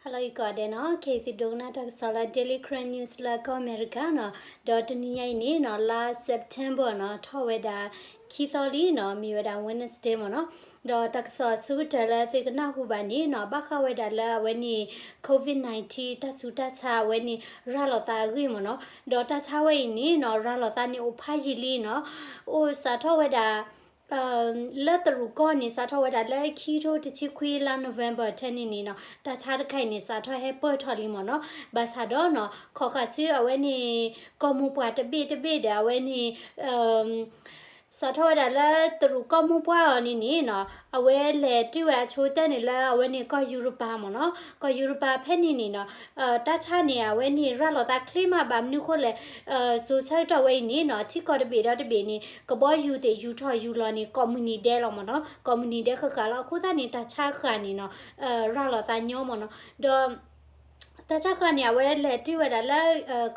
Hello ယကိးဂၤဒဲးနီၤ, ခဲအံၤသုဒိကနၣ်တၢ်ကစီၣ်လၢ Daily Karen News လၢကီၢ်အမဲရကၤနီၤ, ဒီးတနံၤညါအံၤန့ၣ်နီၤ လါ September နီၤ ထီၣ်ဝဲဒၣ်ခံသီလံနီၤ, မ့ၢ်ဝဲဒၣ် Wednesday မ့ၢ်နီၤ, ဒီးတၢ်ကစီၣ်အဆိကတၢၢ်လၢသုကနၢ်ဟူဘၣ်န့ၣ်နီၤ ဘၣ်ဃးဝဲဒၣ်လၢအဝဲန့ၣ် COVID nineteen တၢ်ဆူးတၢ်ဆါအဝဲန့ၣ် ရၤလီၤသးအဂ့ၢ်မ့ၢ်နီၤ, ဒီးတၢ်ဆါဝဲအံၤန့ၣ်နီၤ ရၤလီၤသးန့ၣ်အိၣ်ဖးယံာ်လံနီၤ, အိၣ်စးထီၣ်ဝဲဒၣ် လၢတရူးကီၢ်န့ၣ် စးထီၣ်ဝဲဒၣ်လၢခံကထိတဆံခွံလါ November ထဲန့ၣ်န့ၣ်နီၤ တၢ်ဆါတခါအံၤန့ၣ် စးထီၣ်ဟဲပၢၢ်ထီၣ်လံမ့ၢ်နီၤ, ဘၣ်ဆၣ်ဒီးနီၤ ခိးဃာ်ဆူအဝဲန့ၣ် ကီၢ်မိၢ်ပှၢ်တဘ့ၣ်တဘ့ၣ်ဒီးအဝဲန့ၣ် စးထီၣ်ဝဲဒၣ်လၢတရူးကီၢ်မိၢ်ပှၢ်အီၤန့ၣ်န့ၣ်နီၤ အဝဲလဲၤတုၤဝဲအဆိကတၢၢ်န့ၣ်လၢအဝဲန့ၣ်ကီၢ်ယူရပၤမ့ၢ်နီၤ, ကီၢ်ယူရပၤဖဲန့ၣ်န့ၣ်နီၤ တၢ်ဆါန့ၣ် အဝဲန့ၣ်ရၤလီၤသးချ့မး ဘၣ်မနုၤဃိလဲၣ် စိၤဆၢကတီၢ်ဝဲအံၤန့ၣ်နီၤ ထံကီၢ်တဘ့ၣ်ဒီးတဘ့ၣ်န့ၣ် ကဘီယူၤသ့ၣ်ယူၤထီၣ်ယူၤလီၤန့ၣ် ကိးမုၢ်နံၤဒဲးလီၤမ့ၢ်နီၤ, ကိးမုၢ်နံၤဒဲးဃၣ်ဃၣ်လီၤ, အဃိသတးန့ၣ် တၢ်ဆါဃၣ်န့ၣ်နီၤ ရၤလီၤသးညီမ့ၢ်နီၤ, ဒီး တၢ်ဆါဃၣ်န့ၣ် အဝဲလဲၤတုၤဝဲဒၣ်လၢ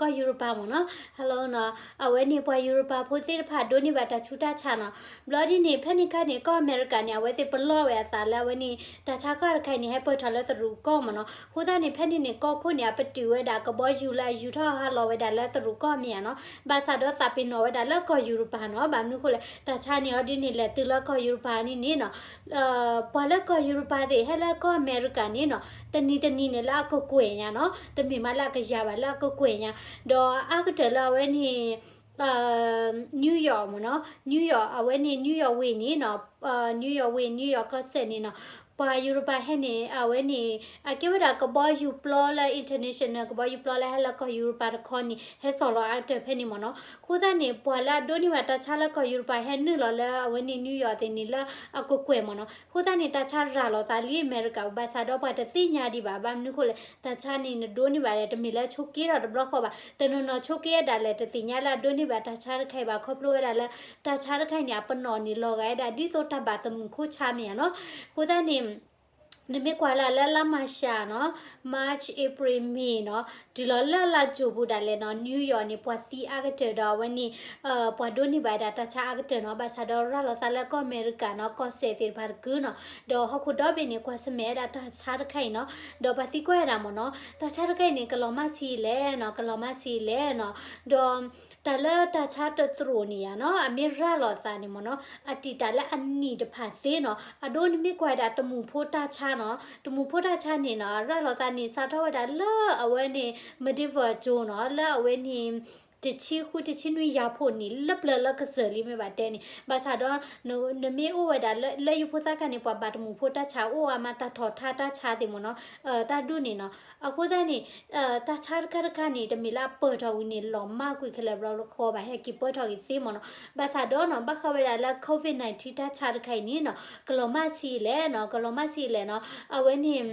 ကီၢ်ယူရပၤမ့ၢ်နီၤ, hello နီၤ, အဝဲန့ၣ်ပှၤယူရပၤဖိသ့ၣ်တဖၣ်ဒိးန့ၢ်ဘၣ်တၢ်ဆူးတၢ်ဆါနီၤ, ဘျီဒ်န့ၣ် ဖဲန့ၣ်ခါန့ၣ် ကီၢ်အမဲရကၤန့ၣ် အဝဲသ့ၣ်ပလီၢ်ဝဲအသးလၢအဝဲန့ၣ် တၢ်ဆါဃၣ်တခါအံၤန့ၣ် ဟဲပၢၢ်ထီၣ်လၢတရူးကီၢ်မ့ၢ်နီၤ, အဃိသတးန့ၣ် ဖဲန့ၣ်န့ၣ် ကီၢ်ခိၣ်န့ၣ် အပတုာ်ဝဲဒၣ်ကဘီယူၤလၢအယူၤထီၣ်ဟးလီၤဝဲဒၣ်လၢတရူးကီၢ်မ့ၢ်ဧါနီၤ, ဘၣ်ဆၣ်ဒီးသးပ့ၤနီၣ်ဝဲဒၣ်လၢကီၢ်ယူရပၤနီၤ, ဘၣ်မနုၤဃိလဲၣ် တၢ်ဆါန့ၣ်အီၤဒ်န့ၣ်လဲၤတုၤလၢကီၢ်ယူရပၤန့ၣ်န့ၣ်နီၤ ပှၤလၢကီၢ်ယူရပၤသ့ၣ် ဟဲလၢကီၢ်အမဲရကၤန့ၣ်နီၤ, တနံၤတနံၤန့ၣ်လၢအကကွဲၢ်ညါနီၤ, တမ့ၢ်မးလၢအကယၤဘၣ် လၢအကကွဲၢ်ညါ, ဒီးအါကတၢၢ်လၢအဝဲန့ၣ် New York မ့ၢ်နီၤ, New York အဝဲန့ၣ် New York ဝ့ၢ်န့ၣ်နီၤ, New York ဝ့ၢ် New York ကီၢ်စဲၣ်န့ၣ်နီၤ, ပှၤယူရပၤဟဲန့ၣ် အဝဲန့ၣ် အကဲဝဲဒၣ်ကဘီယူၤပျီလၢ international ကဘီယူၤပျီလၢဟဲလၢကီၢ်ယူရပၤတခီန့ၣ် ဟဲစိာ်လီၤအါကတၢၢ်ဖဲန့ၣ်မ့ၢ်နီၤ, အဃိသတးန့ၣ် ပှၤလၢအဒိးန့ၢ်ဘၣ်တၢ်ဆါလၢကီၢ်ယူရပၤဟဲနုာ်လီၤလၢအဝဲန့ၣ် New York သ့ၣ်န့ၣ်လၢအကကွဲၢ်မ့ၢ်နီၤ, အဃိသတးန့ၣ် တၢ်ဆါရၤလီၤသးလံအမဲရကၤ ဘၣ်ဆၣ်ဒီးပှၤတသ့ၣ်ညါဒံးဘၣ် ဘၣ်မနုၤဃိလဲၣ် တၢ်ဆါန့ၣ်နဒိးန့ၢ်ဘၣ်ဒီး တမ့ၢ်လၢဆိးက့ထီၣ်တဘျီဃီဘၣ်, တနီၤနီၤဆိးက့ဒၣ်လဲာ် တသ့ၣ်ညါလၢအဒိးန့ၢ်ဘၣ်တၢ်ဆါတခါအံၤဘၣ် ခီဖျိဝဲဒၣ်လၢ တၢ်ဆါတခါအံၤန့ၣ် အပနီၣ်န့ၣ်လီၤဂာ်ဝဲဒၣ်ဒ်သိးတၢ်ဘၣ်သမုာ်ခိၣ်ဆါမ့ၢ်ဧါနီၤ, အဃိသတးန့ၣ် နမ့ၢ်ကွၢ်လၢ်လၢလါမၢ်ၡးနီၤ, March, April, May နီၤ, တုၤလီၤလၢလါကၠိပူၤဒၣ်လဲာ်နီၤ New York န့ၣ် ပှၤသံအါကတၢၢ်ဒီးအဝဲန့ၣ် ပှၤဒိးန့ၢ်ဘၣ်ဝဲဒၣ်တၢ်ဆါအါကတၢၢ်နီၤ, ဘၣ်ဆၣ်ဒီးရၤလီၤသးလၢကီၢ်အမဲရကၤနီၤ ကီၢ်စဲၣ်သ့ၣ်တဖၣ်တကုာ်နီၤ, ဒီးဟီၣ်ခိၣ်ဒီဘ့ၣ်န့ၣ် ကွၢ်ဆၢၣ်မဲာ်ဝဲဒၣ်တၢ်ဆါတခါအံၤနီၤ, ဒီးပှၤသံကွၢ်ဝဲဒၣ်မ့ၢ်နီၤ တၢ်ဆါတခါအံၤန့ၣ် ကလီၤမၢ်ဆံးလဲၣ်နီၤ, ကလီၤမၢ်ဆံးလဲၣ်နီၤ, ဒီး တၢ်လၢတၢ်ဆါတသရိာ်န့ၣ်ဧါနီၤ, အမ့ၢ်ရၤလီၤသးန့ၣ်မ့ၢ်နီၤ, အတံာ်တာ်လၢအနံၣ်တဖၣ်သ့နီၤ, အဒိနမ့ၢ်ကွၢ်ဝဲဒၣ်တမူးဖိတၢ်ဆါနီၤ, တမူးဖိတၢ်ဆါန့ၣ်နီၤ ရၤလီၤသးန့ၣ် စးထီၣ်ဝဲဒၣ်လၢအဝဲန့ၣ် medieval အကၠိနီၤ, လၢအဝဲန့ၣ် တဆံဃုတဆံနွံယၤဖှိၣ်န့ၣ် လၢပျၢၤလၢကစၢၢ်လံမ့ၢ်ဘၣ်တဲန့ၣ်, ဘၣ်ဆၣ်ဒီး နမ့ၢ်အိၣ်ဝဲဒၣ်လၢယိၤဖိသၣ်ခါန့ၣ် ပှၤဘၣ်တမူးဖိတၢ်ဆါအိၣ်အါမး တၢ်ထီၣ်ထါတၢ်ဆါသ့ၣ်မ့ၢ်နီၤ, တၢ်ဒူၣ်န့ၣ်နီၤ, အဃိသတးန့ၣ် တၢ်ဆါတခါတခါန့ၣ် တမ့ၢ်လၢအပၢၢ်ထီၣ်ဝံၤန့ၣ် လီၤမၢ်ကွံာ်ခဲလၢာ်ဘျီဃီဘၣ် ဟဲက့ၤပၢၢ်ထီၣ်က့ၤသ့မ့ၢ်နီၤ, ဘၣ်ဆၣ်ဒီးနီၤ ဘၣ်ဃးဝဲဒၣ်လၢ COVID nineteen တၢ်ဆါတခါအံၤန့ၣ်နီၤ ကလီၤမၢ်ဆံးလဲၣ်နီၤ, ကလီၤမၢ်ဆံးလဲၣ်နီၤ, အဝဲန့ၣ်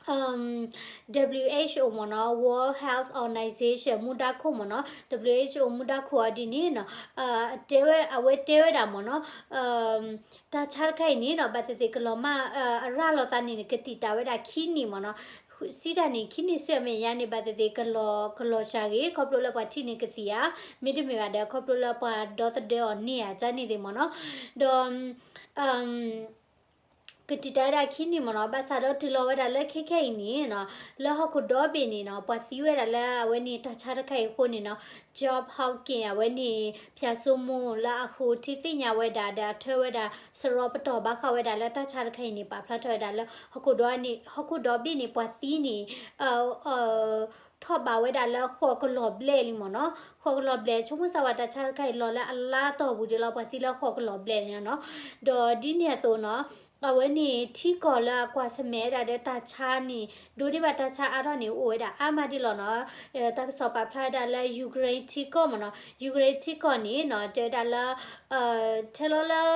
WHO မ့ၢ်နီၤ, World Health Organization မူဒါခိၣ်မ့ၢ်နီၤ, WHO မူဒါခိၣ်အီၤဒ်န့ၣ်နီၤ, တဲဝဲ အဝဲတဲဝဲဒၣ်မ့ၢ်နီၤ, တၢ်ဆါတခါအံၤန့ၣ်နီၤ ဘၣ်သ့ၣ်သ့ၣ်ကလီၤမၢ် အရၤလီၤသးန့ၣ် ကတံာ်တာ်ဝဲဒၣ်ခံနံၣ်မ့ၢ်နီၤ, စံးတၢ်န့ၣ် ခံနံၣ်ဆူအမဲာ်ညါန့ၣ် ဘၣ်သ့ၣ်သ့ၣ်ကလီၤ ကလီၤစှၤဂ့ၤ ခီဖျိလၢပှၤထံၣ်န့ၢ်ကသံၣ်ဧါ, မ့တမ့ၢ်ဘၣ်ဒီး ခီဖျိလၢပှၤဒီသဒၢအီၤန့ၢ်ဧါ ကန့ၣ်သ့ၣ်မ့ၢ်နီၤ, ဒီး ကတံာ်တာ်ဝဲဒၣ်ခံနံၣ်မ့ၢ်နီၤ, ဘၣ်ဆၣ်ဒီးတုၤလီၤဝဲဒၣ်လၢခဲခဲအံၤန့ၣ်နီၤ, လၢဟီၣ်ခိၣ်ဒီဘ့ၣ်န့ၣ်နီၤ ပှၤသံဝဲဒၣ်လၢအဝဲန့ၣ်တၢ်ဆါတခါအံၤအဃိန့ၣ်နီၤ, John Hopkins အဝဲန့ၣ် ဖၠၣ်စိမိၤလၢအဃိထံသ့ၣ်ညါဝဲဒၣ်ဒီးအထၢဝဲဒၣ် စရီပတီၢ်ဘၣ်ဃးဝဲဒၣ်လၢတၢ်ဆါတခါအံၤန့ၣ် ပာ်ဖျါထီၣ်ဝဲဒၣ်လၢ ဟီၣ်ခိၣ်ဒီန့ၣ် ဟီၣ်ခိၣ်ဒီဘ့ၣ်န့ၣ် ပှၤသံန့ၣ် ထီၣ်ဘးဝဲဒၣ်လၢဃိးကလီၤဘျဲၣ်လံမ့ၢ်နီၤ, ဃိးကလီၤဘျဲၣ် ဆိကမိၣ်စၢ်ဝဲတၢ်ဆါတခါအံၤလီၤလၢအလါတီၢ်ပူၤဒ်လီၤ ပှၤသံလၢဃိးကလီၤဘျဲၣ်န့ၣ်နီၤ, ဒီးဒ်န့ၣ်အသိးနီၤ, အဝဲန့ၣ်ထံကီၢ်လၢအကွၢ်ဆၢၣ်မဲာ်ဝဲဒၣ်ဒီးတၢ်ဆါန့ၣ် ဒိးန့ၢ်ဘၣ်တၢ်ဆါအါထီၣ်န့ၣ် အိၣ်ဝဲဒၣ်အါမးဒ်လီၤနီၤ, တၢ်ကစီၣ်ပာ်ဖျါဝဲဒၣ်လၢ Ukraine ထံကီၢ်မ့ၢ်နီၤ, Ukraine ထံကီၢ်န့ၣ်နီၤ တဲဝဲဒၣ်လၢ ထဲလီၤလၢ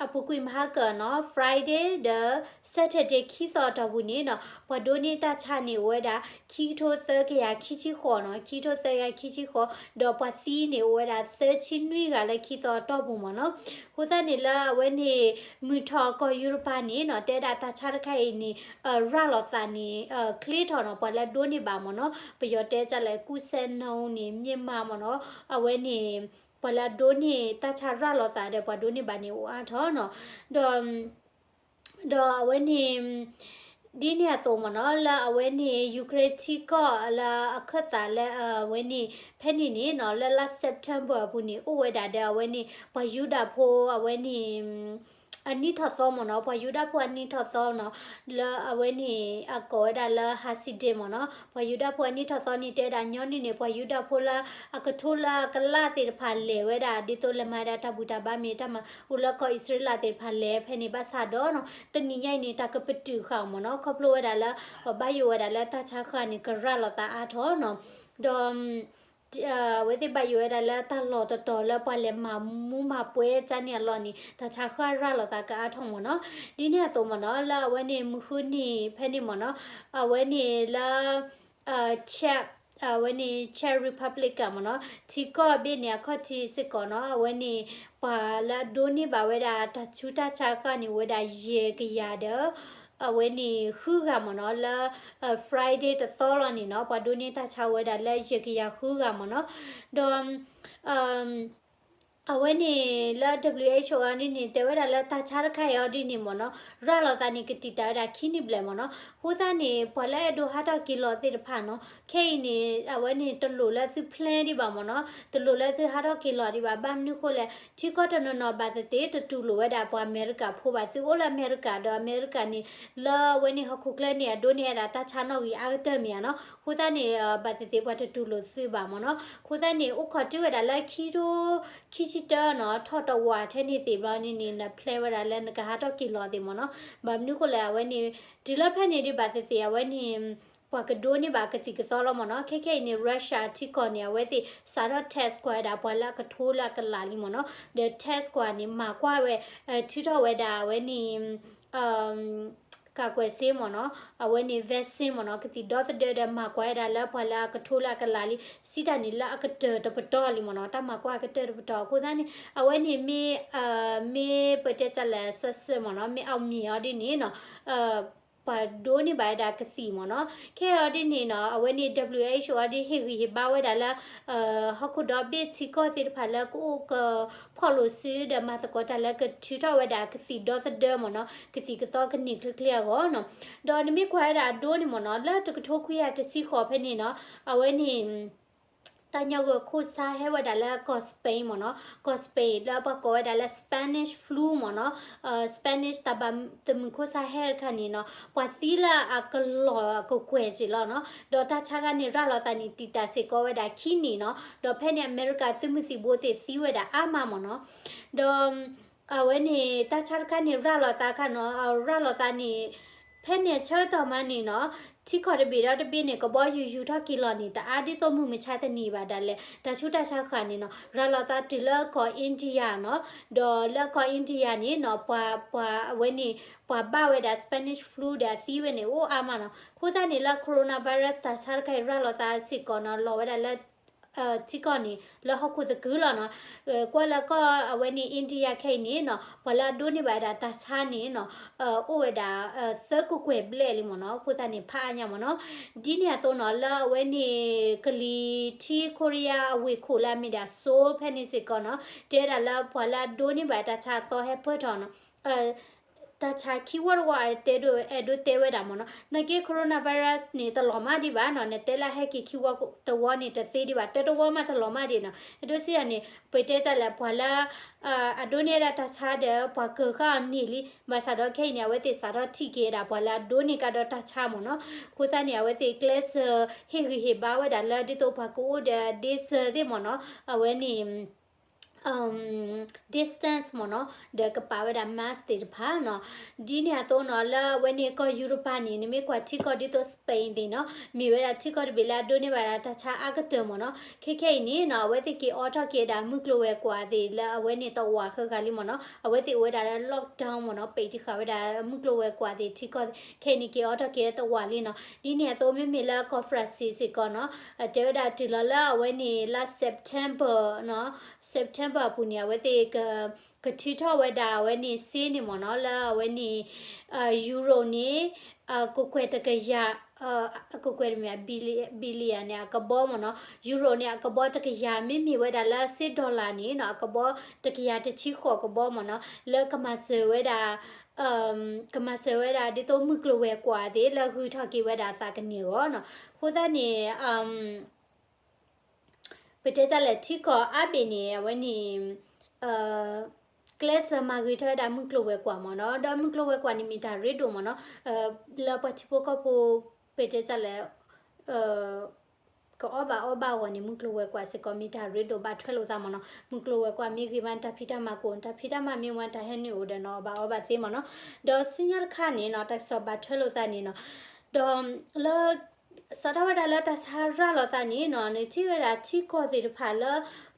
အပူၤကွံာ်မဟါကၢၢ်နီၤ Friday ဒီး Saturday ခံသီအတီၢ်ပူၤန့ၣ်နီၤ ပှၤဒိးန့ၢ်တၢ်ဆါန့ၣ်အိၣ်ဝဲဒၣ် ခံကထိသၢကယၤခံဆံဃိးနီၤ, ခံကထိသၢကယၤခံဆံဃိး, ဒီးပှၤသံန့ၣ်အိၣ်ဝဲဒၣ်သၢဆံနွံဂၤလၢခံသီအတီၢ်ပူၤမ့ၢ်နီၤ, အဃိသတးန့ၣ်လၢအဝဲန့ၣ် မုၢ်ထီၣ်ကီၢ်ယူရပၤန့ၣ်နီၤ တဲဒၣ်တၢ်ဆါတခါအံၤန့ၣ် ရၤလီၤသးန့ၣ် ချ့ထီၣ်နီၤ ပှၤလၢအဒိးန့ၢ်ဘၣ်မ့ၢ်နီၤ, ပယီၤတဲတၢ်လၢ ကူးစက်နှုန်းန့ၣ် မြင့်မားမ့ၢ်နီၤ, အဝဲန့ၣ် ပှၤလၢအဒိးန့ၢ်တၢ်ဆါရၤလီၤသးဒီးပှၤဒိးန့ၢ်ဘၣ်န့ၣ်အိၣ်အါထီၣ်နီၤ, ဒီး ဒီးအဝဲန့ၣ် ဒ်န့ၣ်အသိးမ့ၢ်နီၤ လၢအဝဲန့ၣ် Ukraine ထံကီၢ်လၢအခၢၣ်သးလၢအဝဲန့ၣ် ဖဲန့ၣ်န့ၣ်နီၤ လၢလါ September အပူၤန့ၣ် အိၣ်ဝဲဒၣ်ဒီးအဝဲန့ၣ် ပှၤယူဒၤဖိအဝဲန့ၣ် အနံၣ်ထီၣ်သီမ့ၢ်နီၤ ပှၤယူဒၤဖိအနံၣ်ထီၣ်သီနီၤ လၢအဝဲန့ၣ် အကိးဝဲဒၣ်လၢ Hasidim မ့ၢ်နီၤ ပှၤယူဒၤဖိအနံၣ်ထီၣ်သီန့ၣ် တဲဝဲဒၣ်ညီနုၢ်န့ၣ် ပှၤယူဒၤဖိလၢအကထိလၢအကလးသ့ၣ်တဖၣ်လဲၤဝဲဒၣ် ဒ်သိးလဲၤမၤဝဲဒၣ်တၢ်ဘူၣ်တၢ်ဘါမ့ၢ်တၢ်မၤအိၣ်လၢကီၢ်အံၣ်စရ့လးသ့ၣ်တဖၣ်လဲၤဖဲန့ၣ် ဘၣ်ဆၣ်ဒီးနီၤ တနံၤညါအံၤန့ၣ် တၢ်ကပတုာ်ဃာ်အီၤမ့ၢ်နီၤ ခီဖျိဝဲဒၣ်လၢ ပှၤဘၣ်ယိၣ်ဝဲဒၣ်လၢတၢ်ဆါဃၢ်န့ၣ် ကရၤလီၤသးအါထီၣ်နီၤ ဒီး အဝဲသ့ၣ်ဘၣ်ယိၣ်ဝဲဒၣ်လၢတၢ်လီၢ်တတီၤလၢပှၤလဲၤမၤမူမၤပွဲကၠါန့ၣ်အလီၢ်န့ၣ် တၢ်ဆါဃၢ်ရၤလီၤသးကအါထီၣ်မ့ၢ်နီၤ ဒ်န့ၣ်အသိးမ့ၢ်နီၤ လၢအဝဲန့ၣ်မုၢ်ဃုနံၤဖဲန့ၣ်မ့ၢ်နီၤ အဝဲန့ၣ်လၢ Czech အဝဲန့ၣ် Czech Republic မ့ၢ်နီၤ ထံကီၢ်ဘ့ၣ်န့ၣ်အခီၣ်ထံးစ့ၢ်ကီးနီၤ အဝဲန့ၣ် ပှၤလၢအဒိးန့ၢ်ဘၣ်ဝဲဒၣ်တၢ်ဆူးတၢ်ဆါဃၢ်န့ၣ် အိၣ်ဝဲဒၣ်ယဲၢ်ကယၤဒီး အဝဲန့ၣ်ဃုဂၤမ့ၢ်နီၤ လၢ Friday တသီလီၤန့ၣ်နီၤ ပှၤဒိးန့ၢ်တၢ်ဆါဝဲဒၣ်လၢယဲၢ်ကယၤဃုဂၤမ့ၢ်နီၤ ဒီး အဝဲန့ၣ်လၢ WHO အီၤဒ်န့ၣ် တဲဝဲဒၣ်လၢတၢ်ဆါတခါအံၤအီၤဒ်န့ၣ်မ့ၢ်နီၤ ရၤလီၤသးန့ၣ် ကတံာ်တာ်ဝဲဒၣ်ခံနံၣ်ဘျဲၣ်မ့ၢ်နီၤ အဃိသတးန့ၣ် ပှၤလၢအဲၣ်ဒိးဟးထီၣ်က့ၤလီၤသ့ၣ်တဖၣ်နီၤ ခဲအံၤန့ၣ် အဝဲန့ၣ်တလိၣ်လၢသု plan ဒံးဘၣ်မ့ၢ်နီၤ တလိၣ်လၢသုဟးထီၣ်က့ၤလီၤဒံးဘၣ် ဘၣ်မနုၤဃိလဲၣ် ထံကီၢ်တနီၤနီၤဘၣ်သ့ၣ်သ့ၣ် တတူၢ်လိာ်ဝဲဒၣ်ပှၤအမဲရကၤဖိဘၣ် သုအိၣ်လၢအမဲရကၤဒီးအမဲရကၤန့ၣ် လၢအဝဲန့ၣ်ဟီၣ်ခိၣ်ချၢန့ၣ် အဒိးန့ၢ်ဝဲဒၣ်တၢ်ဆါနီၣ်ဂံၢ်အါကတၢၢ်မ့ၢ်ဧါနီၤ အဃိသတးန့ၣ် ဘၣ်သ့ၣ်သ့ၣ်ပှၤတတူၢ်လိာ်သုဘၣ်မ့ၢ်နီၤ အဃိသတးန့ၣ် အိၣ်ခိးတုၤဝဲဒၣ်လၢခံထိ ခံဆံတၢနီၤ ထီၣ်တဝးထဲန့ၣ်သ့ၣ်ဘျီန့ၣ်န့ၣ် န plan ဝဲဒၣ်လၢနကဟးထီၣ်က့ၤလီၤသ့ၣ်မ့ၢ်နီၤ ဘၣ်မနုၤဃိလဲၣ် အဝဲန့ၣ် တုၤလၢဖဲန့ၣ်ဒံးဘၣ်သ့ၣ်သ့ၣ် အဝဲန့ၣ် ပှၤကဒိးန့ၢ်ဘၣ်ကသံၣ်ကသီလီၤမ့ၢ်နီၤ ခဲခဲအံၤန့ၣ် Russia ထံကီၢ်န့ၣ် အဝဲသ့ၣ်စးထီၣ် test ကွၢ်ဝဲဒၣ်ပှၤလၢအကထိလၢအကလးလံမ့ၢ်နီၤ ဒီး test ကွၢ်န့ၣ် မၤကွၢ်ဝဲ ထုးထီၣ်ဝဲဒၣ်အဝဲန့ၣ် ကၢ်ကွဲးစ့မ့ၢ်နီၤ အဝဲန့ၣ် vaccine မ့ၢ်နီၤ ကသံၣ်ဒီသဒၢဒီးမၤကွၢ်ဝဲဒၣ်လၢပှၤလၢအကထိလၢအကလးလံ စံးတၢ်န့ၣ်လၢအကတၢၢ်တပတီၢ်လံမ့ၢ်နီၤ တၢ်မၤကွၢ်အကတၢၢ်တပတီၢ် အဃိသတးန့ၣ် အဝဲန့ၣ်မ့ၢ် မ့ၢ်ပတဲတၢ်လၢ success မ့ၢ်နီၤ မ့ၢ် အောင်မြင် အီၤဒ်န့ၣ်နီၤ ပှၤဒိးန့ၢ်ဘၣ်ဝဲဒၣ်ကသံၣ်မ့ၢ်နီၤ ခဲအံၤအီၤဒ်န့ၣ်နီၤ အဝဲန့ၣ် WHO အီၤဒ်ဟ့ၣ်ဂံၢ်ဟ့ၣ်ဘါဝဲဒၣ်လၢ ဟီၣ်ခိၣ်ဒီဘ့ၣ်ထံကီၢ်သ့ၣ်တဖၣ်လၢကအိၣ်ကဖီၣ်လိာ်စုဒီးမၤသကိးတၢ်လၢကထုးထီၣ်ဝဲဒၣ်ကသံၣ်ဒီသဒၢမ့ၢ်နီၤ ကသံၣ်ကသီကန့ၢ်ချ့ချ့အဂီၢ်နီၤ ဒီးနမ့ၢ်ကွၢ်ဝဲဒၣ်အဒိန့ၣ်မ့ၢ်နီၤ လၢတကထိခွံကယၤတဆံဃိးဖဲန့ၣ်နီၤ အဝဲန့ၣ် တၢ်ညါဂိၢ်ခိၣ်ဆါဟဲဝဲဒၣ်လၢကီၢ် Spain မ့ၢ်နီၤ ကီၢ် Spain လၢပှၤကိးဝဲဒၣ်လၢ Spanish flu မ့ၢ်နီၤ Spanish တၢ်ဘၣ်သမုၣ်ခိၣ်ဆါဟဲတခါန့ၣ်နီၤ ပှၤသံလၢအကလီၢ်အကကွဲၢ်က့ၤလီၤနီၤ ဒီးတၢ်ဆါခါန့ၣ် ရၤလီၤသးန့ၣ် တံာ်တာ်စ့ၢ်ကီးဝဲဒၣ်ခံနံၣ်နီၤ ဒီးဖဲန့ၣ်အမဲရကၤသုးမုၢ်သံၣ်ဘိသ့ၣ်သံဝဲဒၣ်အါမးမ့ၢ်နီၤ ဒီး အဝဲန့ၣ် တၢ်ဆါတခါန့ၣ် ရၤလီၤသးခါနီၤ ရၤလီၤသးန့ၣ် ဖဲန့ၣ်အဆၢကတီၢ်မးန့ၣ်နီၤ ထံကီၢ်တဘ့ၣ်ဒီးတဘ့ၣ်န့ၣ် ကဘီယူၤယူၤထီၣ်က့ၤလီၤန့ၣ် တအါဒ်သိးမုၢ်မဆါတနံၤဘၣ်ဒၣ်လဲာ် တၢ်ဆူးတၢ်ဆါဃၢ်န့ၣ်နီၤ ရၤလီၤသးတုၤလၢကီၢ် India နီၤ ဒီးလၢကီၢ် India န့ၣ်နီၤ ပှၤ ပှၤအဝဲန့ၣ် ပှၤဘၣ်ဝဲဒၣ် Spanish flu ဒီးအသံဝဲန့ၣ် အိၣ်အါမးနီၤ အဃိသတးန့ၣ်လၢ coronavirus တၢ်ဆါတခါအံၤ ရၤလီၤသးစ့ၢ်ကီးနီၤ လီၤဝဲဒၣ်လၢ ထံကီၢ်န့ၣ် လၢဟီၣ်ခိၣ်သကုၤလီၤနီၤ ကွၢ်လၢကီၢ်အဝဲန့ၣ် India ခဲအံၤန့ၣ်နီၤ ပှၤလၢအဒိးန့ၢ်ဘၣ်ဝဲဒၣ်တၢ်ဆါန့ၣ်နီၤ အိၣ်ဝဲဒၣ် သၢကကွဲၢ်ဘျဲၣ်လံမ့ၢ်နီၤ အဃိသတးန့ၣ် ဖးအါညါမ့ၢ်နီၤ ဒ်န့ၣ်အသိးနီၤ လၢအဝဲန့ၣ် ကလံၤထံ ခိရံယါအဝ့ၢ်ခိၣ်လၢအမ့ၢ်ဒၣ် Seoul ဖဲန့ၣ်စ့ၢ်ကီးနီၤ တဲဝဲဒၣ်လၢပှၤလၢအဒိးန့ၢ်ဘၣ်တၢ်ဆါအသီဟဲပၢၢ်ထီၣ်နီၤ တၢ်ဆါခံဝီတဝီ တဲဒိ အဲၣ်ဒိးတဲဝဲဒၣ်မ့ၢ်နီၤ နာ်က့ coronavirus န့ၣ် တလီၤမၢ်ဒံးဘၣ်နီၤ နတဲလၢဟဲက့ၤခံဝီတဝီန့ၣ် တသ့ဒံးဘၣ် တၢတဝီမးတလီၤမၢ်ဒံးနီၤ အဲၣ်ဒိးစံးယၤန့ၣ် ပတဲတၢ်လၢပှၤလၢ အဒိးန့ၢ်ဝဲဒၣ်တၢ်ဆါဒီး ပှၤကၢၤဃာ်အီၤန့ၢ်လံ ဘၣ်ဆၣ်ဒီးခဲအံၤန့ၣ် အဝဲသ့ၣ်စးထီၣ်ထံၣ်က့ၤဝဲဒၣ်ပှၤလၢအဒိးန့ၢ်ကဒီးတၢ်ဆါမ့ၢ်နီၤ အဃိသတးန့ၣ် အဝဲသ့ၣ်ကျဲးစၢးဟ့ၣ်ဂံၢ်ဟ့ၣ်ဘါဝဲဒၣ်လၢ ဒ်သိးပှၤကအိၣ်ဒီးဒ့စၢၤသ့ၣ်မ့ၢ်နီၤ အဝဲန့ၣ် distance မ့ၢ်နီၤ ဒီးကပာ်ဝဲဒၣ် mask သ့ၣ်တဖၣ်နီၤ ဒ်န့ၣ်အသိးနီၤ လၢအဝဲန့ၣ်ကီၢ်ယူရပၤန့ၣ် နမ့ၢ်ကွၢ်ထံကီၢ်ဒ်သိး Spain သ့ၣ်နီၤ မ့ၢ်ဝဲဒၣ်ထံကီၢ်တဘ့ၣ်လၢအဒိးန့ၢ်ဘၣ်ဒၣ်တၢ်ဆါအါကတၢၢ်မ့ၢ်နီၤ ခဲခဲအံၤန့ၣ်နီၤ အဝဲသ့ၣ်က့ၤအိးထီၣ်က့ၤဝဲဒၣ်မုၢ်ကျိၤဝဲၤကွာ်သ့ၣ်လၢအဝဲန့ၣ်တဝာ်ဃၢၤဂၤလံမ့ၢ်နီၤ အဝဲသ့ၣ်အိၣ်ဝဲဒၣ်လၢ lockdown မ့ၢ်နီၤ ပိတ်တဃာ်ဝဲဒၣ်မုၢ်ကျိၤဝဲၤကွာ်သ့ၣ်ထံကီၢ် ခဲအံၤန့ၣ်က့ၤအိးထီၣ်က့ၤတဝာ်လံနီၤ ဒ်န့ၣ်အသိးမ့မ့ၢ်လၢကီၢ် France စ့ၢ်ကီးနီၤ တဲဝဲဒၣ်တုၤလီၤလၢအဝဲန့ၣ်လါ September နီၤ September အပူၤန့ၣ် အဝဲသ့ၣ် ကထုးထီၣ်ဝဲဒၣ်အဝဲန့ၣ်စ့န့ၣ်မ့ၢ်နီၤ လၢအဝဲန့ၣ် Euro န့ၣ် ကကွဲၢ်တကယၤ ကကွဲၢ်တမ့ၢ် billion န့ၣ် အကဘီမ့ၢ်နီၤ Euro န့ၣ် အကဘီတကယၤ မ့မ့ၢ်ဝဲဒၣ်လၢစ့ dollar န့ၣ်နီၤ အကဘီတကယၤတဆံဃိးကဘီမ့ၢ်နီၤ လၢကမၤစၢၤဝဲဒၣ် ကမၤစၢၤဝဲဒၣ်ဒ်သိးမုၢ်ကျိၤဝဲၤကွာ်သ့ၣ်လၢဂုၤထီၣ်က့ၤဝဲဒၣ်အသးကန့ၢ်အဂီၢ်နီၤ. အဃိသတးန့ၣ် ပတဲတၢ်လဲၣ်ထံကီၢ်အါဘ့ၣ်န့ၣ် အဝဲန့ၣ် ကျဲးစၢးမၤဂ့ၤထီၣ်ဝဲဒၣ်မုၢ်ကျိၤဝဲၤကွာ်မ့ၢ်နီၤ, ဒီးမုၢ်ကျိၤဝဲၤကွာ်န့ၣ်မ့ၢ်တၢ်ရ့ဒိၣ်မ့ၢ်နီၤ, လၢပှၤထံဖိကီၢ်ဖိ ပတဲတၢ်လဲၣ် ကအီၣ်ဘၣ်အီဘၣ်အဂီၢ်န့ၣ် မုၢ်ကျိၤဝဲၤကွာ်စ့ၢ်ကီးမ့ၢ်တၢ်ရ့ဒိၣ်ဘၣ်ထွဲလိာ်သးမ့ၢ်နီၤ, မုၢ်ကျိၤဝဲၤကွာ်မ့ၢ်ဂ့ၤမး တၢ်ဖံးတၢ်မၤကအိၣ်, တၢ်ဖံးတၢ်မၤမ့ၢ်ဝဲတၢ်ဟဲနုာ်အိၣ်ဒီးနီၤ အီၣ်ဘၣ်အီဘၣ်သ့မ့ၢ်နီၤ, ဒီးဆူညါတခါန့ၣ်နီၤ တၢ်ကစီၣ်ဘၣ်ထွဲလိာ်သးန့ၣ်နီၤ, ဒီးလၢ စးထီၣ်ဝဲဒၣ်လၢတၢ်ဆါရၤလီၤသးန့ၣ်နီၤ နထံၣ်ဝဲဒၣ်ထံကီၢ်သ့ၣ်တဖၣ်လၢ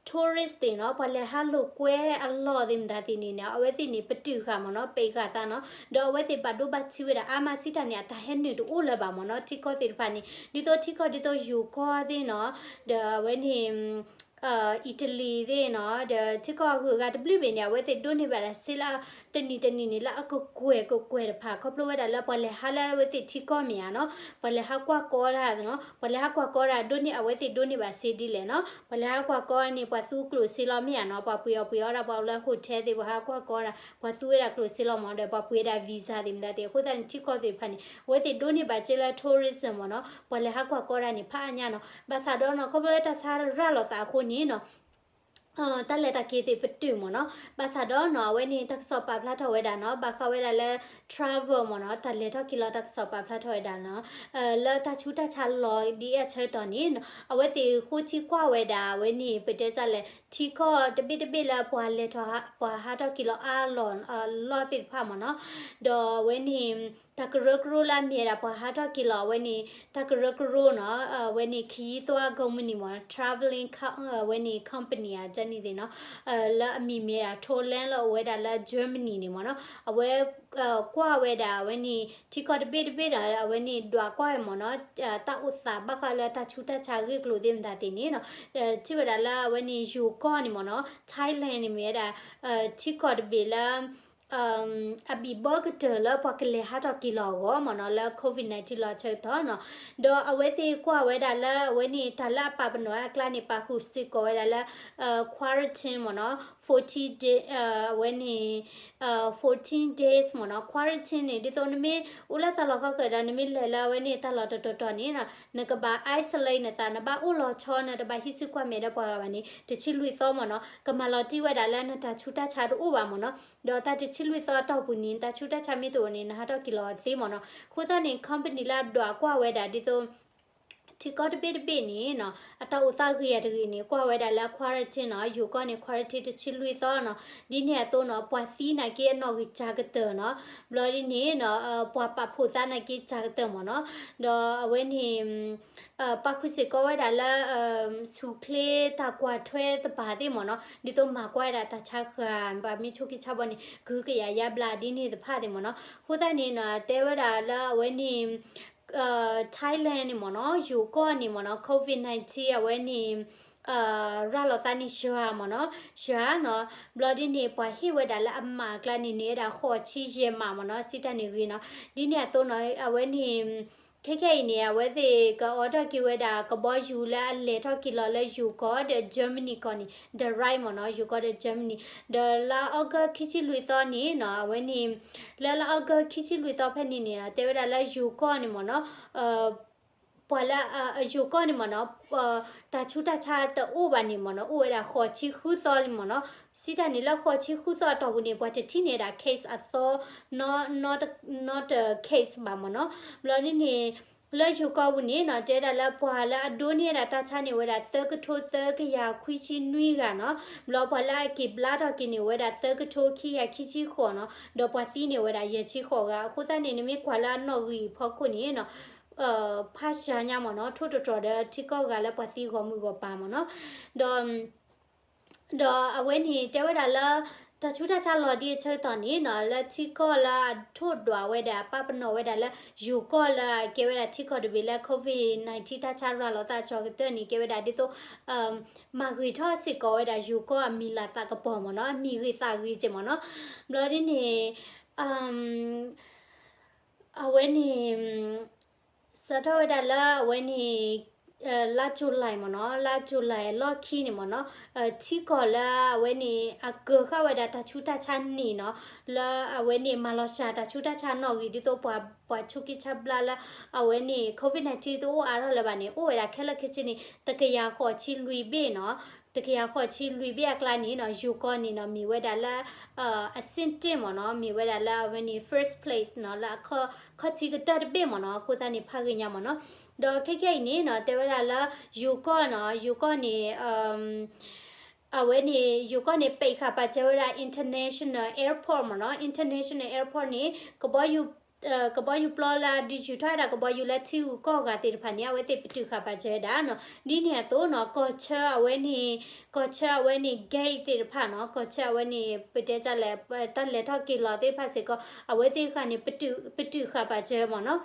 tourist သ့ၣ်နီၤ ပှၤလဲၤဟးလိာ်ကွဲအလီၢ်သ့ၣ်မတၤသ့ၣ်န့ၣ်န့ၣ် အဝဲသ့ၣ်န့ၣ် ပတုာ်ဃာ်မ့ၢ်နီၤ ပံးဃာ်သးနီၤ, ဒီးအဝဲသ့ၣ်ဘၣ်ဒိဘၣ်ထံးဝဲဒၣ်အါမးစံးတၢ်န့ၣ် အတၢ်ဟဲနုာ်တအိၣ်လၢၤဘၣ်မ့ၢ်နီၤ, ထံကီၢ်သ့ၣ်တဖၣ်န့ၣ် ဒ်သိးထံကီၢ်ဒ်သိးယိၤကီၢ်သ့ၣ်နီၤ, ဒီးအဝဲန့ၣ် အံၣ်တလံၤသ့ၣ်နီၤ ဒီးထံကီၢ်အဂုၤအဂၤတဘျုးဘ့ၣ်န့ၣ် အဝဲသ့ၣ်ဒိးန့ၢ်ဘၣ်ဒၣ်စ့လၢ တနံၤတနံၤန့ၣ်လၢအကကွဲၢ်ကကွဲၢ်တဖၣ် ခီဖျိဝဲဒၣ်လၢပှၤလဲၤဟးလၢအဝဲသ့ၣ်ထံကီၢ်မ့ၢ်ဧါနီၤ, ပှၤလဲၤဟးကွၢ်ကီတၢ်နီၤ, ပှၤလဲၤဟးကွၢ်ကီတၢ်ဒိးန့ၢ် အဝဲသ့ၣ်ဒိးန့ၢ်ဘၣ်စ့ဒ်လဲၣ်နီၤ, ပှၤလဲၤဟးကွၢ်ကီန့ၣ် ပှၤသူကျိၣ်စ့လီၤမ့ၢ်ဧါနီၤ, ပှၤပှ့ၤအီၣ်ပှ့ၤအီဒၣ်ပှၤလၢ hotel သ့ၣ် ပှၤဟးကွၢ်ကီတၢ် ပှၤသူဝဲဒၣ်ကျိၣ်စ့လီၤမ့ၢ် ဒီးပှၤပှ့ၤဝဲဒၣ် visa သ့ၣ်မတၤသ့ၣ် အဃိသတးန့ၣ် ထံကီၢ်သ့ၣ်တဖၣ်န့ၣ် အဝဲသ့ၣ်ဒိးန့ၢ်ဘၣ်စ့လၢ tourism မ့ၢ်နီၤ, ပှၤလဲၤဟးကွၢ်ကီတၢ်န့ၣ် ဖးအါညါနီၤ, ဘၣ်ဆၣ်ဒီးနီၤ ခီဖျိလၢတၢ်ဆါရၤလီၤသးအဃိန့ၣ်နီၤ တၢ်လဲၤတၢ်က့ၤသ့ၣ်ပတုာ်မ့ၢ်နီၤ, ဘၣ်ဆၣ်ဒီးနီၤ အဝဲန့ၣ် တၢ်ကစီၣ်ပာ်ဖျါထီၣ်ဝဲဒၣ်နီၤ ဘၣ်ဃးဝဲဒၣ်လၢ travel မ့ၢ်နီၤ တၢ်လဲၤထီၣ်က့ၤလီၤတၢ်ကစီၣ်ပာ်ဖျါထီၣ်ဝဲဒၣ်နီၤ, လၢတၢ်ဆူးတၢ်ဆါလီၤဒ်အဆၢကတီၢ်န့ၣ် အဝဲသ့ၣ်ဃိထံကွၢ်ဝဲဒၣ် အဝဲန့ၣ် ပတဲတၢ်လဲၣ် ထံကီၢ်တဘ့ၣ်တဘ့ၣ်လၢပှၤလဲၤထီၣ် ပှၤဟးထီၣ်က့ၤလီၤအါလီၢ် လီၢ်သ့ၣ်တဖၣ်မ့ၢ်နီၤ, ဒီးအဝဲန့ၣ် တၢ်ကရၢကရိလၢအမ့ၢ်ဝဲဒၣ်ပှၤဟးထီၣ်က့ၤလီၤ အဝဲန့ၣ် တၢ်ကရၢကရိနီၤ အဝဲန့ၣ် ခရီးသွားကုမ္ပဏီမ့ၢ်နီၤ traveling အဝဲန့ၣ် company အ journey သ့ၣ်နီၤ လၢအမံၤမ့ၢ်ဒၣ် Toland လၢအအိၣ်ဝဲဒၣ်လၢ Germany န့ၣ်မ့ၢ်နီၤ အဝဲ ကွၢ်ဝဲဒၣ် အဝဲန့ၣ် ထံကီၢ်တဘ့ၣ်တဘ့ၣ်ဒီး အဝဲန့ၣ် ဒွးကွၢ်ဝဲမ့ၢ်နီၤ တၢ်အိၣ်သးဘၣ်ဃးလၢတၢ်ဆူးတၢ်ဆါဂ့ၢ်ကျိၤသ့ၣ်မတၤသ့ၣ်န့ၣ်နီၤ ထံၣ်ဝဲဒၣ်လၢအဝဲန့ၣ် ယိၤကီၢ်န့ၣ်မ့ၢ်နီၤ Thailand န့ၣ်မ့ၢ်ဝဲဒၣ် ထံကီၢ်တဘ့ၣ်လၢ အဘံၣ်ဘၢကတၢၢ်လၢပှၤကလဲၤဟးထီၣ်က့ၤလီၤအဂီၢ်မ့ၢ်နီၤ လၢ COVID nineteen လီၤအဆၢကတီၢ်နီၤ, ဒီးအဝဲသ့ၣ်ကွၢ်ဝဲဒၣ်လၢအဝဲန့ၣ် တၢ်လၢအပာ်ပနီၣ်အကျါန့ၣ် ပာ်ဃုာ်စ့ၢ်ကီးဝဲဒၣ်လၢ quarantine မ့ၢ်နီၤ fourteen day အဝဲန့ၣ် fourteen days မ့ၢ်နီၤ quarantine န့ၣ် ဒ်သိးနမ့ၢ်အိၣ်လၢတၢ်လီၢ်ခီဃဲၤဒီး နမ့ၢ်လဲၤလၢအဝဲန့ၣ်တၢ်လီၢ်တတီၤတီၤန့ၣ်နီၤ နကဘၣ် isolate နသး နဘၣ်အိၣ်လီၤဆီ နတဘၣ်ဟံးစုကွၢ်မဲာ်ဒီးပှၤဂၤဘၣ်န့ၣ် တဆံလွံၢ်သီမ့ၢ်နီၤ ကမၤလီၤတံၢ်ဝဲဒၣ်လၢနတၢ်ဆူးတၢ်ဆါတအိၣ်ဘၣ်မ့ၢ်နီၤ ဒီးတၢ်တဆံလွံၢ်သီအတီၢ်ပူၤန့ၣ် နတၢ်ဆူးတၢ်ဆါမ့ၢ်တအိၣ်န့ၣ် နဟးထီၣ်က့ၤလီၤသ့မ့ၢ်နီၤ အဃိသတးန့ၣ် company လၢအဒွးကွၢ်ဝဲဒၣ်ဒ်သိး ထံကီၢ်တဘ့ၣ်တဘ့ၣ်န့ၣ်နီၤ အတၢ်အိၣ်သးဂ့ၤယၤတဂ့ၤန့ၣ် ကွၢ်ဝဲဒၣ်လၢ quarantine နီၤ ယိၤကီၢ်န့ၣ် quarantine တဆံလွံၢ်သီနီၤ ဒ်န့ၣ်အသိးနီၤ ပှၤသံနာ်က့အနီၣ်ဂံၢ်စှၤကတၢၢ်နီၤ ဘျီဒ်န့ၣ်နီၤ ပှၤပာ်ဖှိၣ်သးနာ်က့စှၤကတၢၢ်မ့ၢ်နီၤ ဒီးအဝဲန့ၣ် ပာ်ဃုာ်စ့ၢ်ကီးဝဲဒၣ်လၢ ဆူၣ်ချ့တၢ်ကွၢ်ထွဲသ့ၣ်တဖၣ်သ့ၣ်မ့ၢ်နီၤ ဒ်သိးမၤကွၢ်ဝဲဒၣ်တၢ်ဆါဃၢၤ ဘၣ်မ့ၢ်ဆိးက့ဆါဘီန့ၣ် ကဟုကယာ်ယါဘျါဒ်န့ၣ်တဖၣ်သ့ၣ်မ့ၢ်နီၤ အဃိသတးန့ၣ်နီၤ တဲဝဲဒၣ်လၢအဝဲန့ၣ် Thailand န့ၣ်မ့ၢ်နီၤ ယိၤကီၢ်န့ၣ်မ့ၢ်နီၤ COVID nineteen အဝဲန့ၣ် ရၤလီၤသးန့ၣ် စှၤမ့ၢ်နီၤ စှၤနီၤ ဘျီဒ်န့ၣ် ပှၤဟ့ၣ်ဝဲဒၣ်လၢအမးအကျါန့ၣ် န့ၢ်ဝဲဒၣ်ဃိးဆံယဲၢ်မးမ့ၢ်နီၤ စံးတၢ်န့ၣ်ဂ့ၤနီၤ ဒ်န့ၣ်အသိးနီၤ အဝဲန့ၣ် ခဲခဲအံၤန့ၣ် အဝဲသ့ၣ်ကအိးထီၣ်က့ၤဝဲဒၣ် ကဘီယူၤလၢအလဲၤထီၣ်က့ၤလီၤလၢယိၤကီၢ်ဒီး Germany ကီၢ်န့ၣ် direct မ့ၢ်နီၤ ယိၤကီၢ်ဒီး Germany ဒီးလါ August ခံဆံလွံၢ်သီန့ၣ်နီၤ အဝဲန့ၣ် လၢလါ August ခံဆံလွံၢ်သီဖဲန့ၣ်န့ၣ် တဲဝဲဒၣ်လၢယိၤကီၢ်န့ၣ်မ့ၢ်နီၤ ပှၤလၢအယိၤကီၢ်န့ၣ်မ့ၢ်နီၤ တၢ်ဆူးတၢ်ဆါတအိၣ်ဘၣ်န့ၣ်မ့ၢ်နီၤ အိၣ်ဝဲဒၣ်ဃိးဆံဃုသီလံမ့ၢ်နီၤ စံးတၢ်န့ၣ်လၢဃိးဆံဃုသီအတီၢ်ပူၤန့ၣ် ပှၤတထံၣ်န့ၢ်ဝဲဒၣ် case အသီ နီတ case ဘၣ်မ့ၢ်နီၤ ဘျီဒ်န့ၣ် လၢယိၤကီၢ်ပူၤန့ၣ်နီၤ တဲဒၣ်လၢပှၤလၢအဒိးန့ၢ်ဝဲဒၣ်တၢ်ဆါန့ၣ် အိၣ်ဝဲဒၣ်သၢကထိသၢကယၤခွံဆံနွံဂၤနီၤ ဘျီပှၤလၢအက့ၤဘျါထီၣ်က့ၤန့ၣ် အိၣ်ဝဲဒၣ်သၢကထိခံကယၤခံဆံဃိးနီၤ ဒီးပှၤသံန့ၣ်အိၣ်ဝဲဒၣ်ယဲၢ်ဆံဃိးဂၤ အဃိသတးန့ၣ် နမ့ၢ်ကွၢ်လၢအနီၣ်ဂံၢ်ဖီခိၣ်န့ၣ်နီၤ ဖးစှၤညါမ့ၢ်နီၤ ထိၣ်တတြီၤဒီးထံကီၢ်ဂၤလၢပှၤသံဂီၢ်မုၢ်ဂီၢ်ပၤမ့ၢ်နီၤ ဒီး ဒီးအဝဲန့ၣ်တဲဝဲဒၣ်လၢ တၢ်ဆူးတၢ်ဆါလီၤဒ်အဆၢကတီၢ်န့ၣ်နီၤ လၢထံကီၢ်လၢအထိၣ်ဒွးဝဲဒၣ် ပာ်ပနီၣ်ဝဲဒၣ်လၢ ယိၤကီၢ်လၢအကဲဝဲဒၣ်ထံကီၢ်တဘ့ၣ်လၢ COVID nineteen တၢ်ဆါရၤလီၤသးအကတီၢ်ကတၢၢ်န့ၣ် ကဲဝဲဒၣ်ဒ်သိး မၤဂ့ၤထီၣ်စ့ၢ်ကီးဝဲဒၣ်ယိၤကီၢ်အမံၤလၤသးကပီၤမ့ၢ်နီၤ အမံၤဂ့ၤသးဂ့ၤက့မ့ၢ်နီၤ ဘျီဒ်န့ၣ် အဝဲန့ၣ် စးထီၣ်ဝဲဒၣ်လၢအဝဲန့ၣ် လါ July မ့ၢ်နီၤ, လါ July လီၢ်ခံန့ၣ်မ့ၢ်နီၤ, ထံကီၢ်လၢအဝဲန့ၣ် အကၢၤဃာ်ဝဲဒၣ်တၢ်ဆူးတၢ်ဆါန့ၣ်နီၤ, လၢအဝဲန့ၣ်မၤလီၤစှၤတၢ်ဆူးတၢ်ဆါနီၣ်ဂံၢ် ဒ်သိးပှၤ ပှၤဆူးက့ဆါဘျါလၢ အဝဲန့ၣ် COVID nineteen တအိၣ်အါထီၣ်လၢၤဘၣ်န့ၣ် အိၣ်ဝဲဒၣ်ခဲလၢာ်ခဲဆ့န့ၣ် တကယၤဃိးဆံလွံၢ်ဘ့ၣ်နီၤ, တကယၤဃိးဆံလွံၢ်ဘ့ၣ်အကျါန့ၣ်နီၤ, ယိၤကီၢ်န့ၣ်နီၤ မ့ၢ်ဝဲဒၣ်လၢ အဆင့်တစ်မ့ၢ်နီၤ, မ့ၢ်ဝဲဒၣ်လၢအဝဲန့ၣ် first place နီၤ, လၢအခီၣ်ထံးကတၢၢ်တဘ့ၣ်မ့ၢ်နီၤ, အဃိသတးန့ၣ် ဖးဂ့ၤညါမ့ၢ်နီၤ, ဒီးခဲခဲအံၤန့ၣ်နီၤ တဲဝဲဒၣ်လၢ ယိၤကီၢ်နီၤ, ယိၤကီၢ်န့ၣ် အဝဲန့ၣ် ယိၤကီၢ်န့ၣ် ပိတ်ဃာ်ပာ်စၢၤဝဲဒၣ် international airport မ့ၢ်နီၤ, international airport န့ၣ် ကဘီယူၤ ကဘီယူၤပျီလၢဒုးယူၤထီၣ်ဝဲဒၣ် ကဘီယူၤလၢထံဂုၤကီၢ်ဂၤသ့ၣ်တဖၣ်န့ၣ် အဝဲသ့ၣ်ပတုာ်ဃာ်ပာ်စၢၤဝဲဒၣ်နီၤ, ဒ်န့ၣ်အသိးနီၤ ကီၢ်ဆၢအဝဲန့ၣ် ကီၢ်ဆၢအဝဲန့ၣ် gate သ့ၣ်တဖၣ်နီၤ, ကီၢ်ဆၢအဝဲန့ၣ် ပတဲတၢ်လဲၤ တၢ်လဲၤထီၣ်က့ၤလီၤသ့ၣ်တဖၣ်စ့ၢ်ကီး အဝဲသ့ၣ်တဖၣ်န့ၣ် ပတုာ်ဃာ်ပာ်စၢၤမ့ၢ်နီၤ,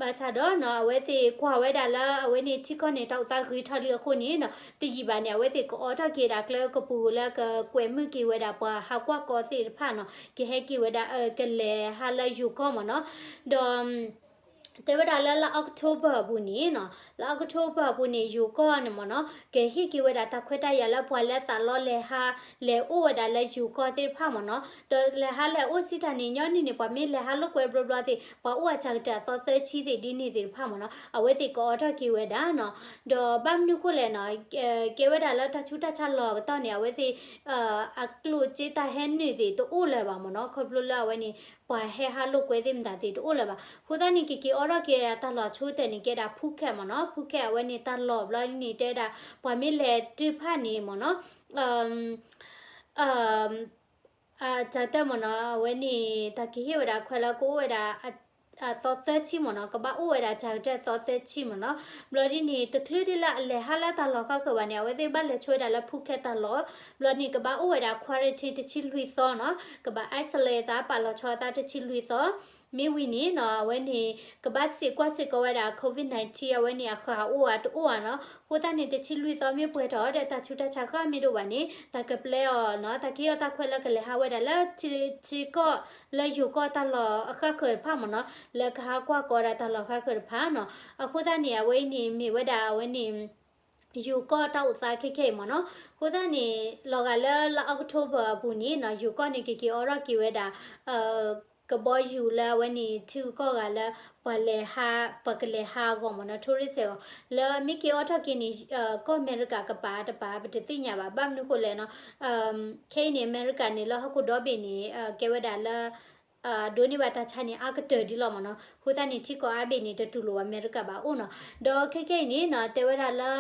ဘၣ်ဆၣ်ဒီးနီၤ အဝဲသ့ၣ်ကွၢ်ဝဲဒၣ်လၢအဝဲန့ၣ်ထံကီၢ်န့ၣ် တၢ်အိၣ်သးဂ့ၤထီၣ်လံအဃိန့ၣ်နီၤ တယံာ်ဘၣ်န့ၣ် အဝဲသ့ၣ်ကအိးထီၣ်က့ၤဒၣ်ကျဲကပူၤလၢကကွဲးမုာ်က့ၤဝဲဒၣ်ပှၤဟးကွၢ်ကီသ့ၣ်တဖၣ်နီၤ, ကဟဲက့ၤဝဲဒၣ် ကလဲၤဟးလၢယိၤကီၢ်မ့ၢ်နီၤ, ဒီး တဲဝဲဒၣ်လၢလါ October အပူၤန့ၣ်နီၤ, လါ October အပူၤန့ၣ် ယိၤကီၢ်န့ၣ်မ့ၢ်နီၤ ကဟ့ၣ်က့ၤဝဲဒၣ်တၢ်ခွဲးတၢ်ယာ်လၢပှၤလၢသးလီလဲၤဟး လဲၤအိၣ်ဝဲဒၣ်လၢယိၤကီၢ်သ့ၣ်တဖၣ်မ့ၢ်နီၤ, ဒီးလဲၤဟးလဲၤအိၣ်စံးတၢ်န့ၣ် ညီနုၢ်န့ၣ် ပှၤမ့ၢ်လဲၤဟးလိာ်ကွဲဘျီဘျီသ့ၣ် ပှၤအိၣ်အစှၤကတၢၢ်အသီသၢဆံသ့ၣ်ဒ်န့ၣ်သ့ၣ်တဖၣ်မ့ၢ်နီၤ အဝဲသ့ၣ်ကအိးထီၣ်က့ၤဝဲဒၣ်နီၤ, ဒီးဘၣ်မနုၤဃိလဲၣ်နီၤ, ကဲဝဲဒၣ်လၢတၢ်ဆူးတၢ်ဆါလီၤအကတီၢ်န့ၣ် အဝဲသ့ၣ် အကျိၣ်စ့တၢ်ဟဲနုာ်သ့ၣ်တအိၣ်လၢၤဘၣ်မ့ၢ်နီၤ, ခီဖျိလၢအဝဲန့ၣ် ပှၤဟဲဟးလိာ်ကွဲသ့ၣ်မတၤသ့ၣ်တအိၣ်လၢၤဘၣ်. အဃိသတးန့ၣ် ကက့ၤအိးထီၣ်က့ၤဒၣ်တၢ်လီၢ်ဆိကတၢၢ်န့ၣ် ကဲဒၣ် Phuket မ့ၢ်နီၤ, Phuket အဝဲန့ၣ်တၢ်လီၢ်ဘျီန့ၣ် တဲဒၣ် ပှၤမ့ၢ်လဲၤတုၤတဖၣ်န့ၣ်မ့ၢ်နီၤ တၢ်ကတၢၢ်မ့ၢ်နီၤ, အဝဲန့ၣ် တၢ်ကဟ့ၣ်ဝဲဒၣ်ခွဲးလၢကအိၣ်ဝဲဒၣ် အသီသၢဆံမ့ၢ်နီၤ, ကဘၣ်အိၣ်ဝဲဒၣ်တၢ်ကတၢၢ်သီသၢဆံမ့ၢ်နီၤ. ဘျီဒ်န့ၣ် တချုးဒ်လၢအလဲၤဟးလၢတၢ်လီၢ်ဃါဃၢၤဘၣ်န့ၣ် အဝဲသ့ၣ်ဘၣ်လဲၤဆိဝဲဒၣ်လၢ Phuket တၢ်လီၢ်, ဘျီန့ၣ် ကဘၣ်အိၣ်ဝဲဒၣ် quarantine တဆံလွံၢ်သီနီၤ, ကဘၣ် isolate အသး ပာ်လီၤဆီအသးတဆံလွံၢ်သီ, မ့ၢ်ဝံၤန့ၣ်နီၤ အဝဲန့ၣ် ကဘၣ်စံးကွၢ်စ့ၢ်ကီးဝဲဒၣ် COVID nineteen အဝဲန့ၣ် အဃၢ်အိၣ်ဧါတအိၣ်ဧါနီၤ. အဃိသတးန့ၣ် တဆံလွံၢ်သီမ့ၢ်ပှဲၤထီၣ်ဒီး တၢ်ဆူးတၢ်ဆါဃၢ်မ့ၢ်ဒိၣ်ဘၣ်န့ၣ် တၢ်ကပျဲအီၤနီၤ, တၢ်ကဟ့ၣ်အီၤတၢ်ခွဲးလၢကလဲၤဟးဝဲဒၣ်လၢ ထံကီၢ်လၢယိၤကီၢ်တၢ်လီၢ်အဃါဃၢၤတဖၣ်မ့ၢ်နီၤ, လၢကဟးကွၢ်ကီးဒၣ်တၢ်လီၢ်ဃါဃၢၤတဖၣ်နီၤ. အဃိသတးန့ၣ် အဝဲအံၤန့ၣ်မ့ၢ်ဝဲဒၣ်အဝဲန့ၣ် ယိၤကီၢ်တၢ်အိၣ်သးခဲခဲအံၤမ့ၢ်နီၤ. အဃိသတးန့ၣ် လီၤဂာ်လၢလါ October အပူၤန့ၣ်နီၤ ယိၤကီၢ်န့ၣ် ကက့ၤအိးထီၣ်က့ၤဝဲဒၣ် ကဘီယူၤလၢအဝဲန့ၣ် ထံဂုၤကီၢ်ဂၤလၢ ပှၤလဲၤဟး ပှၤကလဲၤဟးအဂီၢ်မ့ၢ်နီၤ tourist အဂီၢ် လၢအမ့ၢ်က့ၤအိးထီၣ်က့ၤန့ၣ် ကီၢ်အမဲရကၤကပၤတပၤ ပတသ့ၣ်ညါဘၣ်. ဘၣ်မနုၤဃိလဲၣ်နီၤ ခဲအံၤန့ၣ် အမဲရကၤန့ၣ် လၢဟီၣ်ခိၣ်ဒီဘ့ၣ်န့ၣ် ကဲဝဲဒၣ်လၢ ဒိးန့ၢ်ဘၣ်တၢ်ဆါန့ၣ် အါကတၢၢ်ဒ်လီၤမ့ၢ်နီၤ. အဃိသတးန့ၣ် ထံကီၢ်အါဘ့ၣ်န့ၣ် တတူၢ်လိာ်အမဲရကၤဘၣ်အိၣ်နီၤ. ဒီးခဲခဲအံၤန့ၣ်နီၤ တဲဝဲဒၣ်လၢ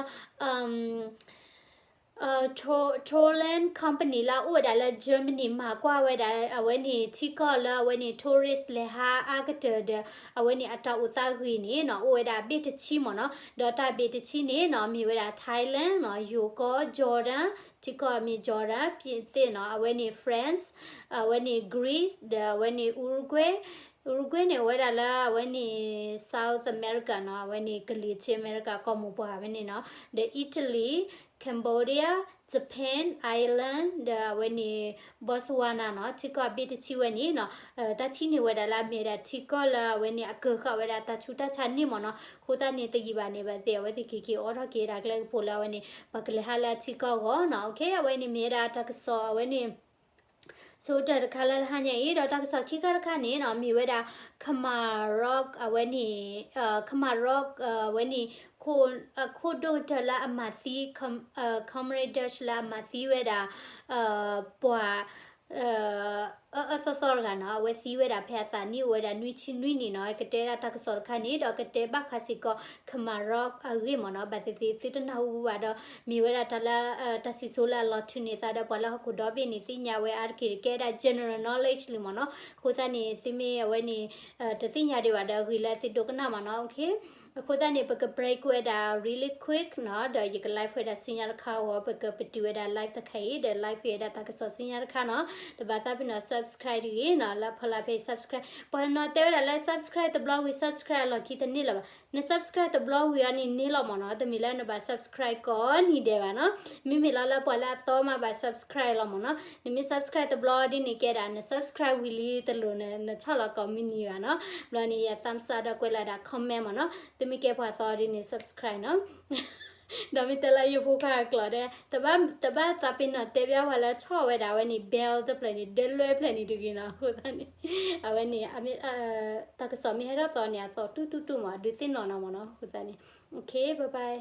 Tro- Troland company လၢအအိၣ်ဝဲဒၣ်လၢ Germany မၤကွၢ်ဝဲဒၣ် အဝဲန့ၣ် ထံကီၢ်လၢအဝဲန့ၣ် tourist လဲၤဟးအါကတၢၢ်ဒီး အဝဲန့ၣ်အတၢ်အိၣ်သးဂ့ၢ်န့ၣ်နီၤ အိၣ်ဝဲဒၣ်ဘ့ၣ်တဆံမ့ၢ်နီၤ. ဒီးတၢ်ဘ့ၣ်တဆံန့ၣ်နီၤ မ့ၢ်ဝဲဒၣ် Thailand နီၤ, ယိၤကီၢ် Jordan ထံကီၢ်မ့ၢ် Jordan, ပြင်သစ်နီၤ, အဝဲန့ၣ် France, အဝဲန့ၣ် Greece ဒီးအဝဲန့ၣ် Uruguay, Uruguay န့ၣ် အိၣ်ဝဲဒၣ်လၢအဝဲန့ၣ် South America နီၤ, အဝဲန့ၣ်ကလံၤထံးအမဲရကၤ ကီၢ်မိၢ်ပှၢ်ဝဲန့ၣ်နီၤ, ဒီး Italy, Cambodia, Japan, Ireland ဒီးအဝဲန့ၣ် Botswana နီၤ, ထံကီၢ်ဘ့ၣ်တဆံဝဲန့ၣ်နီၤ, တၢ်ထံၣ်န့ၢ်ဝဲဒၣ်လၢအမ့ၢ်ဝဲဒၣ်ထံကီၢ်လၢအဝဲန့ၣ် အကၢၤဃာ်ဝဲဒၣ်တၢ်ဆူးတၢ်ဆါန့ၣ်မ့ၢ်နီၤ. အဃိသတးန့ၣ် တယံာ်ဘၣ်န့ၣ် ဘၣ်သ့ၣ် အဝဲသ့ၣ်က့ၤက့ၤအိးထီၣ်က့ၤဒၣ်ကျဲကပူၤလၢအဝဲန့ၣ် ပှၤကလဲၤဟးလၢအထံကီၢ်အဂီၢ်နီၤ. အဝဲန့ၣ်မ့ၢ်ဝဲဒၣ်တၢ်ကစီၣ်အဝဲန့ၣ် ဆိကတၢၢ်တခါလၢတဟါညါအံၤ ဒီးတၢ်ကစီၣ်ခံခါတခါန့ၣ်နီၤ မ့ၢ်ဝဲဒၣ် Kamarok အဝဲန့ၣ် Kamarok အဝဲန့ၣ် အခိၣ်ဒိၣ်ကတၢၢ်လၢအမၤသံ Comrade Duch လၢအမၤသံဝဲဒၣ် ပှၤ အၢအၢသီသီတဂၤနီၤ, အဝဲသံဝဲဒၣ်ဖဲအသးနံၣ်အိၣ်ဝဲဒၣ်နွံဆံနွံနံၣ်နီၤ. ကတဲဒၣ်တၢ်ကစီၣ်တခါန့ၣ် ဒီးကတဲဘၣ်ဃးစ့ၢ်ကီး Kamarok အဂ့ၢ်မ့ၢ်နီၤ. ဘၣ်သ့ၣ်သ့ၣ်သုတနၢ်ဟူဘၣ်ဒီး မ့ၢ်ဝဲဒၣ်တၢ်လၢ တၢ်စံၣ်စိၤလၢအလီၤထုးန့ၢ်သးဒီး ပှၤလၢဟီၣ်ခိၣ်ဒီဘ့ၣ်န့ၣ် သ့ၣ်ညါဝဲအါတက့ၢ် ကဲဒၣ် general knowledge လံမ့ၢ်နီၤ. အဃိသတးန့ၣ် သုမ့ၢ်အဝဲန့ၣ် တသ့ၣ်ညါဒံးဘၣ်ဒီး အဂ့ၢ်လၢသုဒိကနၣ်မ့ၢ်နီၤ. အဃိသတးန့ၣ် ပက break ဝဲဒၣ် really quick နီၤ, ဒီးယက live ဝဲဒၣ်ဆူညါတခါအဂီၢ် ပကပတုာ်ဝဲဒၣ် live တခါအံၤ ဒီး live ဝဲဒၣ်တၢ်ကစီၣ်ဆူညါတခါနီၤ. တဘၣ်သးပ့ၤနီၣ် subscribe တဂ့ၤနီၤ, လၢဖီလာ်ဖဲ subscribe ပှၤနီၤတဲဝဲဒၣ်လၢ subscribe တဘျီဝံၤ subscribe အလီၢ်ခံတန့ၢ်လၢၤဘၣ်. န subscribe တဘျီဝံၤအီၤန့ၣ်န့ၢ်လီၤမ့ၢ်နီၤ, တမ့ၢ်လၢနဘၣ် subscribe ကိးနံၤဒဲးဘၣ်နီၤ. မ့မ့ၢ်လီၤလၢပှၤလၢအသီမးဘၣ် subscribe လီၤမ့ၢ်နီၤ. နမ့ၢ် subscribe တဘျီဒ်န့ၣ်ကဲဒၣ် န subscribe ဝံၤလံတလိၣ် နဆီၣ်လီၤကိးမုၢ်နံၤဘၣ်နီၤ. ဘျီန့ၣ် ယ thumbs up ဒီးကွဲးလီၤဒၣ် comment မ့ၢ်နီၤ, တမ့ၢ်ကဲပှၤသီဒ်န့ၣ် subscribe နီၤ. ဒီးမ့ၢ်တဲလၢယဖိခွါအကျိာ်ဒီး တဘၣ်သးပ့ၤနီၣ်တဲဘၣ်ပှၤလၢဆီၣ်ဝဲဒၣ်ဝဲန့ၣ် bell တဖျၢၣ်န့ၣ် ဒဲလွဲဖျၢၣ်န့ၣ်တဂ့ၤနီၤ. အဃိသတးန့ၣ် အဝဲန့ၣ် တၢ်ကစီၣ်မ့ၢ်ဟဲထီၣ်သီန့ၣ် အသီတူၢ်တူၢ်တူၢ်မး ဒုးသ့ၣ်နီၣ်နီၤမ့ၢ်နီၤ. အဃိသတးန့ၣ် okay, bye bye.